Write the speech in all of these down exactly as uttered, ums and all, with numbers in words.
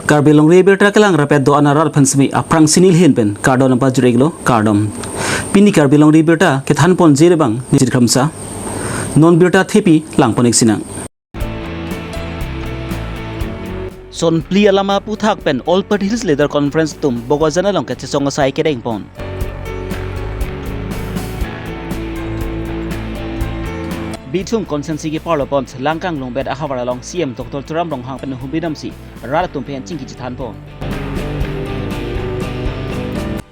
Karbi Longri Abirta kelang rapet do-an arat aphan semi aphrangsi neli ahin pen kardom nangpajir-iklo, kardom. Pini Karbi Longri Abirta kethanponji abang nijit kramsa. Non birta thepi langpon-ik sinang. Sonphli alama aphuthak pen All Party Hills Leader Conference atum Bokajan along kachesong asai kedengpon. Bithung constituency keparlo ponsi Langkang Lungbet ahavar along C M Doctor Tuliram Ronghang pen humri damsi rat atum pen chingki chethanpon.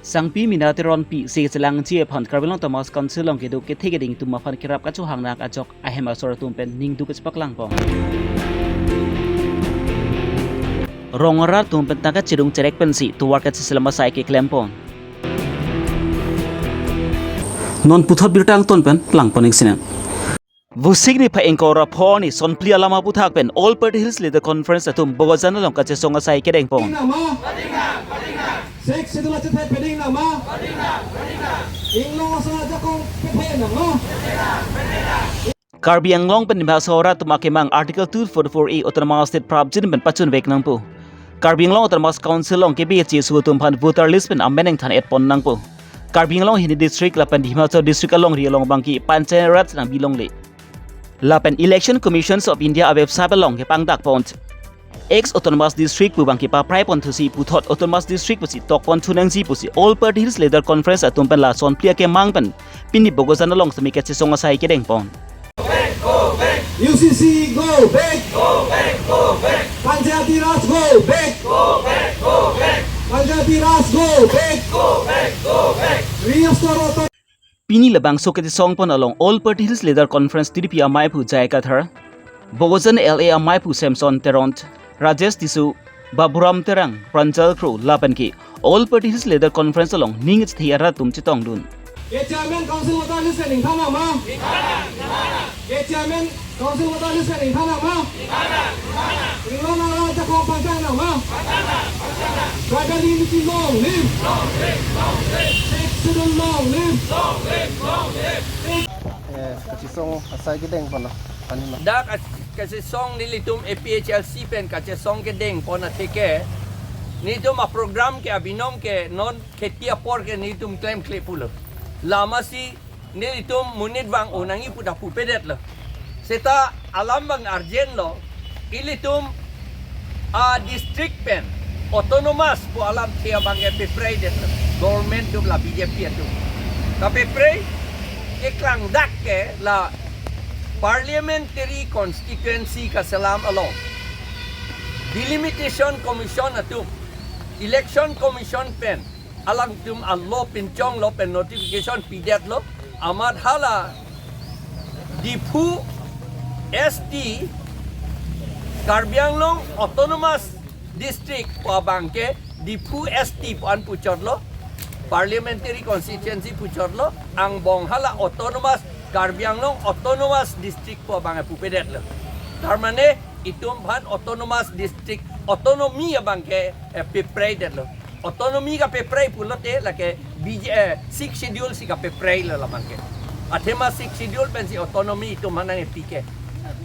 Sangpi Mina Teronpi si chelangji aphan Karbi Anglong Autonomous Council along kedo kethe keding atum aphan kerap kachohang nang ajok ahem asor atum pen ningduk kachepaklangpon. Rong arat atum pen tangka chirung cherek pensi tovar kacheselam asai keklempon. Non puthot birta angton pen langpon-ik sinang. Vosik niphai ingkoi ra pho arni Sonphli alama aphuthak pen All Party Hills Leader Conference atum Bokajan along kachesong asai kedengpon. Sixth Schedule achethe peding nang ma? Inglong aso ajakong pethe nang ma? Karbi Anglong pen Dima Hasao arat atum akemang Article two forty-four A Autonomous State prapjin pen pachunvek nangpo. Karbi Anglong Autonomous Council along kebi cheso atum aphan voter list pen amen nangthan-etpon nangpo. Karbi Anglong hini district lapen Dima Hasao district alongri along abangke Panchayati Raj nangpi longle. Lapen Election Commissions of India a-website along kepangdakpon. Ex Autonomous District pu abangke papraipon thusi puthot Autonomous District pusi tokpon thunangji pusi All Party Hills Leader Conference atum pen la Sonphli akemang pen pini Bokajan along semi kachesong asai kedengpon. U C C go back. Go back, go back. Panchayati Raj go back. Go back, go back. Panchayati Raj go back. Go back, go back. Restore author- Pini labangso kachesongpon along All Party Hills Leader Conference T D P amaiphu J I Kathar, Bokajan L A amaiphu Samson Teron, Rajesh Tisso, Baburam Terang, Pranjal Kro lapen ke All Party Hills Leader Conference along ning chethe arat atum chetongdun. Ke Chairman Council Voter List nangthan nang ma? Ke Chairman Council Voter List nangthan nang ma? Inglong arat ajakong pangchang nang ma? Tribal unity long live! Sixth Schedule long live! Eh, kachesong asai kedengpon lo. Pani ma? Dak as-, kachesong nelitum A P H L C pen kachesong kedengpon atheke, nelitum a-program ke abinong ke non kheti apor ke nelitum klemkle pulo. Lasi nelitum monit vang-o nangji pu ta pupedetlo. Seta alam abang urgent lo, ilitum a-district pen autonomous pu alamthe abangke pepraidetlo government atum la B J P atum. Kapeprai keklangdak ke la Parliamentary Constituency kaselam along Delimitation Commission atum, Election Commission pen alangtum a-law pinchonglo pen notification pidetlo, amat hala Diphu S T, Karbi Anglong Autonomous District pu abangke Diphu S T pu-an puchotlo, Parliamentary Constituency puchotlo, angbong hala Autonomous, Karbi Anglong Autonomous District pu abangke pupedetlo. Tarmane itum aphan Autonomous District, autonomy abangke, eh, pepraidetlo. Autonomy kapeprai pulote lake B J, eh, Sixth Schedule si kapeprailo labangke. Athema Sixth Schedule pensi autonomy itum aphan nangpi ke.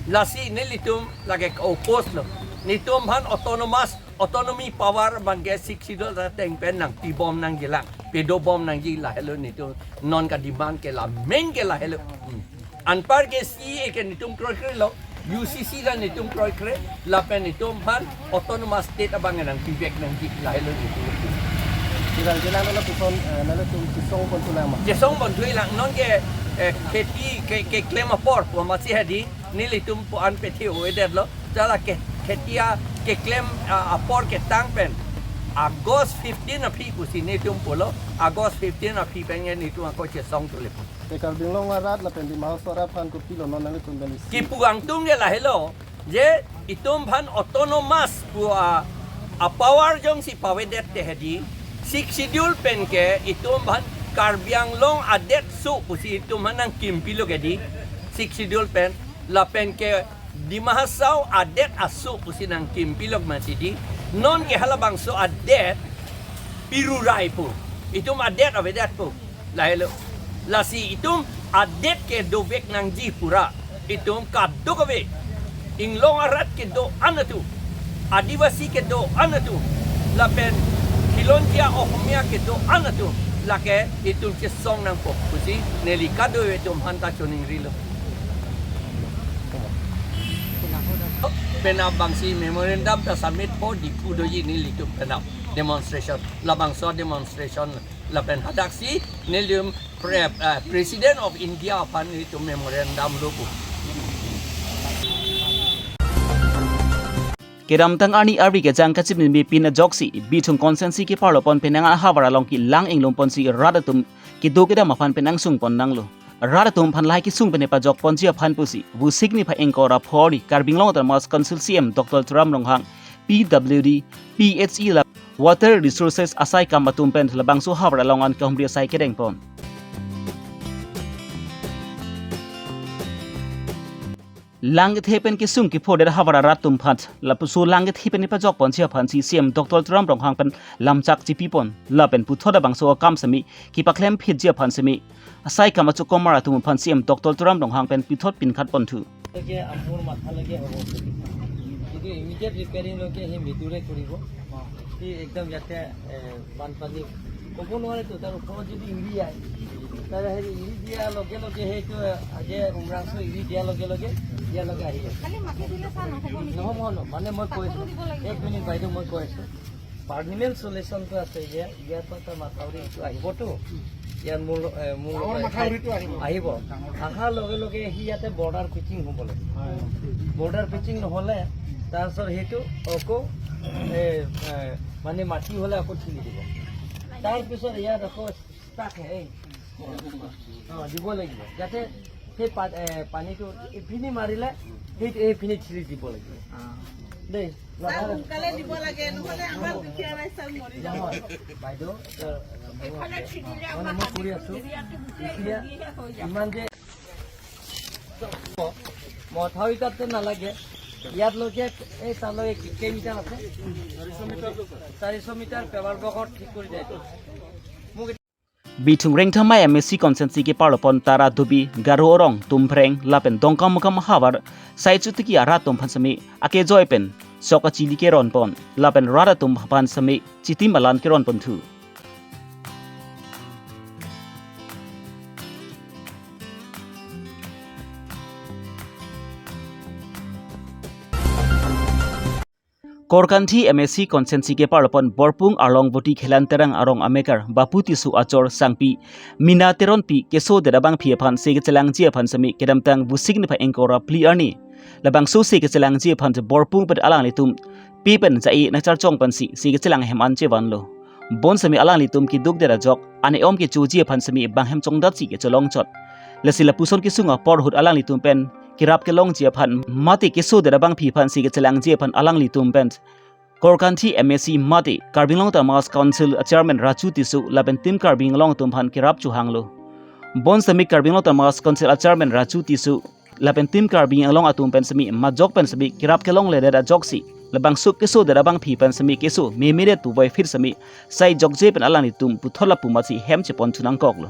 Lasi nelitum lake oppose lo. Nelitum aphan autonomous, autonomy power abangke Sixth Schedule ateng pen nangpibom nangjilang, pedobom nangji lahelo nelitum non ka-demand ke, la main ke lahelo. Hmm. Anpar ke C A A ke nelitum kroikrelo, U C C ta nelitum kroikre, lapen nelitum aphan Autonomous State abang nangpivek nangji lahelo nelitum. Jilang jilang nangtum puson, eh, nangtum chesongpon thulang ma? Chesongpon thulang, non ke, eh, kheti ke, keklem apor pu amatsi hedi, nelitum pu-an pethe-o-edetlo, ta la ke, kheti a keklem, ah, apor ketang pen August fifteen aphi pusi nelitum pulo, August fifteen aphi pen nelitum ako chesong thulepo. Te Karbi Anglong arat lapen Dima Hasao arat aphan kopilo non nangtum pen isi? Kipu angtung ke lahelo, je itum aphan autonomous pu a, a-power jongsi pavedet te hedi, Sixth Schedule pen ke itum aphan Karbi Anglong adet su pusi itum aphan nangkimpilo ke di, Sixth Schedule pen, lapen ke Dima Hasao adet asu pusi nangkimpilok mati di, non ke halabangso adet pirurai pu. Itum adet avedetpo. Lahelo. Lasi itum adet kedovek nangji pura. Itum kadokave Inglong arat kedo-an atum Adivasi kedo-an atum lapen Khilonjia Ohomia kedo-an atum lake itum chesong nangpo pusi neli kadokave atum aphanta choningrilo. Penap abangsi memorandum ta submit po Diphu doji, nelitum penap demonstration, labangso demonstration lapen hadaksi nelitum pre-, eh, President of India aphan nelitum memorandum lopo. Kedamtang arni arvi kejang kachepinme pin ajoksi Bithung constituency keparlo pon penang ahavar along kelang inglum ponsi rat atum kedo kedam aphan penang sung pon nanglo. Rat atum aphan lahai kesung pen pajok ponji aphan pusi Vosik niphai ingkoi ra pho arni Karbi Anglong Autonomous Council C E M Doctor Tuliram Ronghang, P W D, P H E la Water Resources asai kam atum pen labangso havar along an kahumri asai kedeng pon. Lang kethe pen kesung kephodet havar arat atum aphan, lapuson lang kethe pen pajok ponji aphan si C E M Doctor Tuliram Ronghang pen lamchak chipi pon, lapen puthot abangso akam semi kepaklem phitji aphan semi asai kam achokomar atum aphan C E M Doctor Tuliram Ronghang pen puthot pinkhat ponthu. Amur matha lage hobo. কিন্তু immediate repairing লৈকে সি মৃদুৰে কৰিব। সি একদম ইয়াতে, এ, বানপানী ক'ব নোৱাৰেতো, তাৰ ওপৰত যদি এৰি আহে, তাৰ হেৰি এৰি দিয়াৰ লগে লগে সেইটো আগে উমৰাংচু এৰি দিয়াৰ লগে লগে ইয়াৰ লগে আহি যায়। খালি মাটি দিলে ছাৰ নহ'ব নেকি? নহ'ব, নহ'ব। মানে মই কৈ আছোঁ, পাথৰো দিব লাগিব। এক মিনিট বাইদেউ, মই কৈ আছোঁ। পাৰ্মানেণ্ট চলিউশ্যনটো আছে যে ইয়াৰ পৰা তাৰ মাথাউৰিটো আহিবতো, ইয়াৰ মূল, এ, মূল ডাঙৰ মাথাউৰিটো আহিব। আহিব। অহাৰ লগে লগে সি ইয়াতে বৰ্ডাৰ পিচিং হ'ব লাগে। হয়। বৰ্ডাৰ পিচিং নহ'লে তাৰপিছত সেইটো আকৌ, এ, এ, মানে মাটি হ'লে আকৌ ঠেলি দিব। তাৰপিছত ইয়াত আকৌ ষ্টাক হে, এই, অ, দিব লাগিব, যাতে সেই পা-, এ, পানীটো এইপিনে মাৰিলে সেই, এইপিনে ঠেলি দিব লাগিব। দেই, ছাৰ, সোনকালে দিব লাগে, নহ'লে আমাৰ দুখীয়া ৰাইজ ছাৰ মৰি যাব। নহয়, বাইদেউ, এ, মই, মানে মই কৰি আছোঁ। এতিয়া ইমান যে মথাউৰি তাতে নালাগে, ইয়াত লৈকে এই তালৈ কেইমিটাৰ আছে? চাৰিশ মিটাৰ পেভাৰ ব্লকত ঠিক কৰি দিয়ে। Bithung Rengthamai M A C constituency keparlo pon Tara Dubi, Garo Orong, Tumpreng lapen Dongkamukam havar sai chotiki arat atum aphan semi akejoi pen sok achili keron pon lapen rat atum aphan semi chitim alan keron ponthu. Korkanthi M A C constituency keparlo pon Borpung Arlong Voti Khelan Terang arong amekar Bapu Tisso achor sangpi Mina Teronpi kesodet abangpi aphan se kechelangji aphan semi kedamtang Vosik niphai ingkoi ra phli arni labangso se kechelangji aphan Borpung pen alanglitum pe pen ja-i nangcharchong pensi se kechelang hem an chevanlo. Bon semi alanglitum keduk det ajok ane om kechoji aphan semi bang hem chongdatsi kechelong chot. Lasi lapuson kesung apor ahut alanglitum pen kerap kelongji aphan mate kesodet abangpi aphan si kechelangji aphan alanglitum pen Korkanthi M A C mate Karbi Anglong Autonomous Council a Chairman Raju Tisso lapen Team Karbi Anglong atum aphan kerap chohanglo. Bon semi Karbi Anglong Autonomous Council a Chairman Raju Tisso lapen Team Karbi Anglong atum pen semi majok pen semi kerap kelongledet ajoksi labangso kesodet abangpi pen semi keso memedet pu voiphit semi sai jokje pen alanglitum puthot lapu masi hem chepon thu nangkoklo.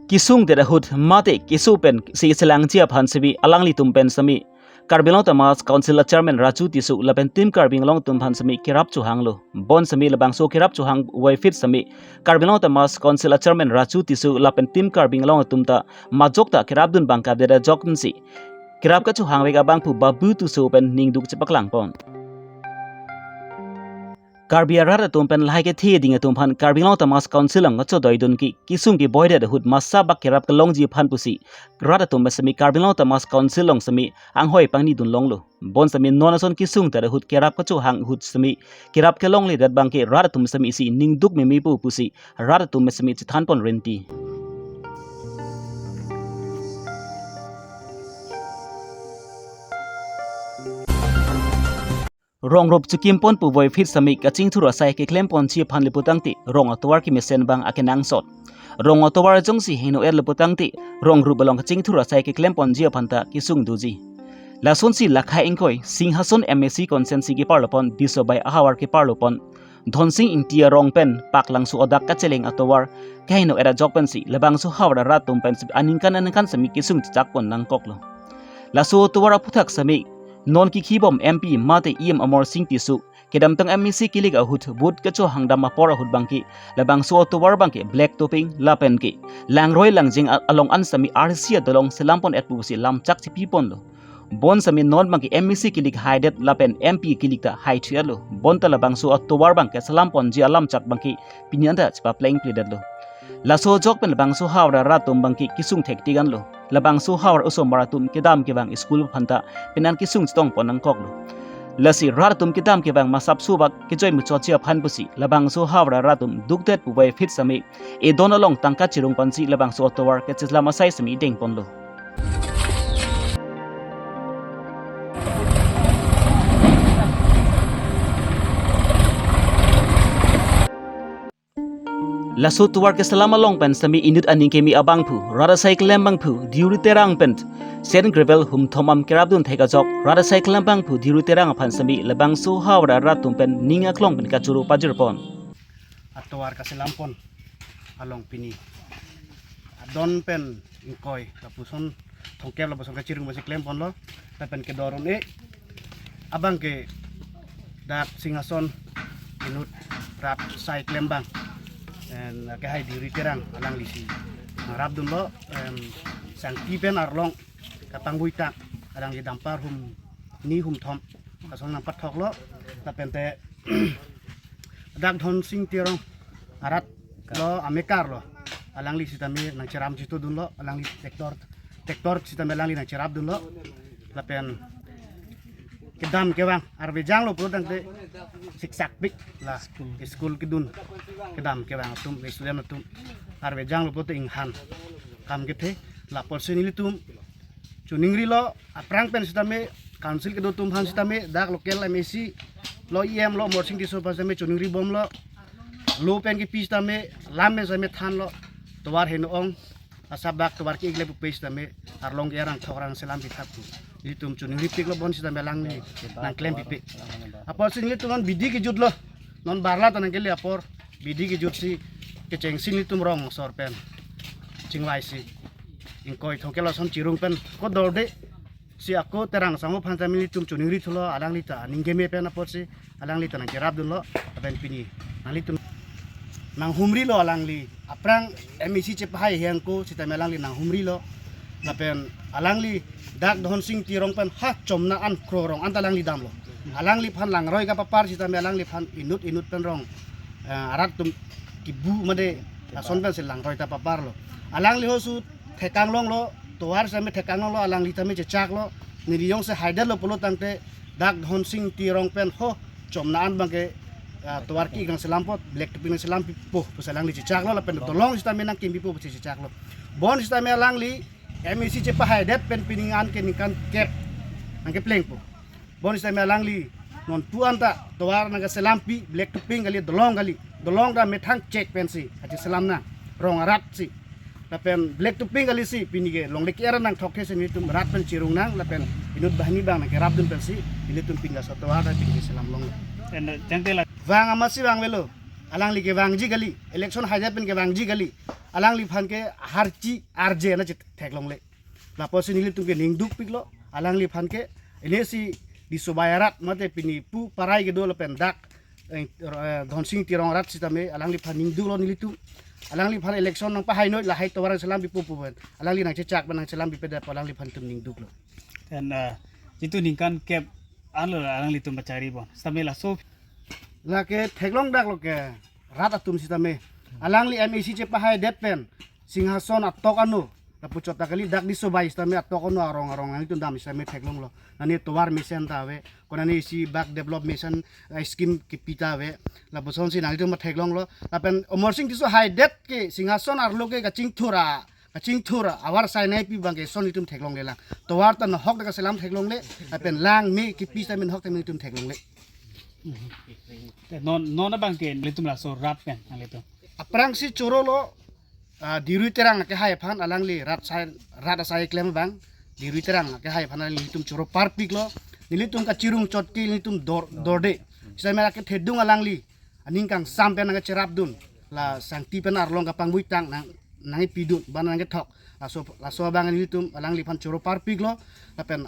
Kesungdet ahut mate keso pen si kechelangji aphan semi alanglitum pen semi Karbi Anglong Autonomous Council a Chairman Raju Tisso lapen Team Karbi Anglong atum aphan semi kerap chohanglo. Bon semi labangso kerap chohang voiphit semi Karbi Anglong Autonomous Council a Chairman Raju Tisso lapen Team Karbi Anglong atum ta majok ta kerapdun bangkapdet ajok pensi kerap kachohangvek abangphu Bapu Tisso pen ningduk chepaklang pon. Karbi arat atum pen lahai kethe ding atum aphan Karbi Anglong Autonomous Council along kachodoidun ke kesung keboidet ahut masa bak kerap kelongji aphan pusi rat atum pen semi Karbi Anglong Autonomous Council along semi anghoi pangnidun longlo. Bon semi non ason kesungdet ahut kerap kachohang ahut semi kerap kelongledet abangke rat atum semi isi ningduk memepo pusi rat atum semi chethan pon rinti. Rong rup chikim pon pu voiphit semi kachingthur asai keklem ponji aphan le putangte rong atovar kemesen abang akenangsot. Rong atovar jongsi heno er le putangte rong rup along kachingthur asai keklem ponji aphan ta kesung doji. Lasonsi lakhai ingkoi Singhason M A C constituency keparlopon Disobai ahavar keparlopon Dhonsing Ingti arong pen Paklangso adak kacheleng atovar kaheno era jok pensi labangso havar arat atum pen aningkan aningkan semi kesung chechakpon nangkoklo. Laso atovar aphuthak semi non kikhibom M P mate E M Amarsing Tisso kedamtang M A C kilik ahut vote kechohangdam apor ahut abangke labangso atovar abangke black topping lapenke langroi langjeng a- along an semi R C adolong selampon-et pusi lamchak chipiponlo. Bon semi non abangke M A C kilik haidet lapen M P kilik ta haithu-etlo. Bonta labangso atovar abangke selamponji alamchak abangke pini anta chepaplengpledetlo. Laso ajok pen labangso havar arat atum abangke kesung thektik anlo. Labangso havar osomar atum kedam kevang school aphanta penan kesung chetongpon nangkoklo. Lasi rat atum kedam kevang masap subak kejoi muchotji aphan pusi labangso havar arat atum dukdet puvoiphit semi edon along tangka chirungponsi labangso atovar kecheselam asai semi dengponlo. Laso tovar keselam along pen semi inut aning keme abangphu rat asai keklem abangphu Diuri Terang pen sand gravel humthom am kerapdun thek ajok rat asai keklem abangphu Diuri Terang aphan semi labangso havar arat atum pen ning aklong pen kachoro pajirpon. Atovar kaselampon along pini adon pen ingkoi lapuson thomkep lapuson kachirung basi klemponlo. Lapen kedorun e abangke dak Singhason inut rat asai keklem abang, en, kehai Diuri Terang alanglisi nangrapdunlo, em, sangti pen arlong kapangbuitang alangli dampar hum ni humthom asong nangpathoklo. Lapente dak Dhonsing Terang arat lo amekar lo, alangli sitame nangcheram chitodunlo, alangli tractor tractor sitame alangli nangcherapdunlo. Lapen kedam kevang arve janglo pulotangte siksakpik la school kedun kedam kevang atum student atum arve janglo pulote inghan kam kethe. Lapuson ilitum choningrilo, aphrang pen sitame council kedo atum aphan sitame dak local M A C lo, E M lo, Amarsing Tisso aphan sitame choningribomlo. Lo pen kepi sitame lam pen sitame thanlo, tovar heno-ong asap dak tovar ke-ik le pupe sitame arlong ke arang thok arang selam pithak pu. Ilitum choningripiklo, bon sitame alangli nangklempipe. Apotsi ilitum non bidi kejutlo, non barla ta nangkele apor bidi kejutsi kechengsi ilitum rong asor pen chingvaisi ingkoi thomkep lason chirung pen kodorde si ako Terang Sangho aphan ta ilitum choningrithulo, alangli ta aning keme pen apotsi alangli ta nangcherapdunlo. Lapen pini nanglitum nanghumrilo, alangli aphrang M A C chepahai hengko sitame alangli nanghumrilo. Lapen alangli dak Dhonsing Terang pen ha chomna an kro rong anta alangli damlo. Alangliphan langroi kapapar sitame alangliphan inut inut pen rong, eh, arat atum kibu made ason pensi langroi ta paparlo. Alangli ho su thekang longlo, tovar sitame thekang longlo, alangli tame chechaklo, neli jongsi haidetlo pulotangte dak Dhonsing Terang pen ho chomna an abangke, ah, tovar ke-ik nangselampo, black topping nangselampipo pusi alangli chechaklo, lapen dolong sitame nangkimpipo pusi chechaklo. Bon sitame alangli M A C chepahaidet pen pining an ke ningkan kep nangkeplengpo. Bon sitame alangli non pu anta tovar nangkeselampi, black topping kali, dolong kali, dolong ta methang chek pensi achi selam nang, rong arat si. Lapen black topping kalisi pini ke longle ke-er nangthokthe si nelitum rat pen chirung nang, lapen inut banghini abang nangkerapdun pensi ilitum pini laso tovar ta pini keselam long. En, jangte la. Vang amatsi vangvelo. Alangli kevangji kali, election haidet pen kevangji kali. Alangliphan ke harchi arje na chit theklongle. Lapuson ilitum ke ningdukpiklo alangliphan ke, inesi Disobai arat mate pini pu parai kedo lapen dak, eh, eh, Dhonsing Terang arat sitame alangliphan ningduklo nelitum. Alangliphan election nangpahainoi, lahai tovar nangselampipo pu pen alangli nangchechak pen nangselampipedet pu alangliphan itum ningduklo. Dan, eh, jitu ningkan kep anlo alanglitum pacharibom. Sitame laso lake theklong daklo ke rat atum sitame. Alangli M A C chepahaidet pen Singhason atok ano, lapu chot ta kali, dak Disobai sitame atok ano arong arong nanglitum dam sitame theklonglo. Nani tovar mesen ta ave, konani isi bak develop mesen, eh, scheme kipi ta ave. Lapusonsi nanglitum theklonglo. Lapen Amarsing Tisso haidet ke Singhason arlo ke kachingthur a, kachingthur ahavar asai nangpi abangke lason itum theklonglelang. Tovar ta nahok ta kaselam theklongle, lapen lang me kipi sitame nahok ta me itum theklongle. Te non, non abangke ilitum laso rat pen nanglitum. Aphrangsi chorolo, ah, Diuri Terang kehai aphan alangli rat asai, rat asai klem abang, Devi Terang akehai aphan nelitum choro parpiklo. Nelitum kachirung chot ke nelitum dor dorde. Sita mera kethedung alangli aning kangsam pen nangcherapdun. La sangti pen arlong kapangbuitang nang nangpidun ba nangkethok. Laso laso abang nelitum alangliphan choro parpiklo. Lapen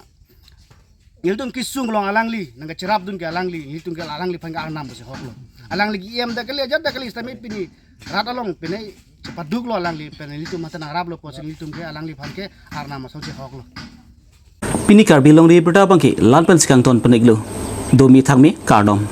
nelitum kesung along alangli nangcherapdun ke alangli, nelitum ke alangliphan ke arnam pusi hoklo. Alangli ke E M dak kali, ajat dak kali, sitame pini rat along pini chepaduklo alangli, pen nelitum mate nangraplo pusi nelitum ke alangliphan ke arnam asong chehoklo. Pini Karbi Longri Abirta abangke la-an pensi kangton pon-iklo. Domi thakmi, kardom.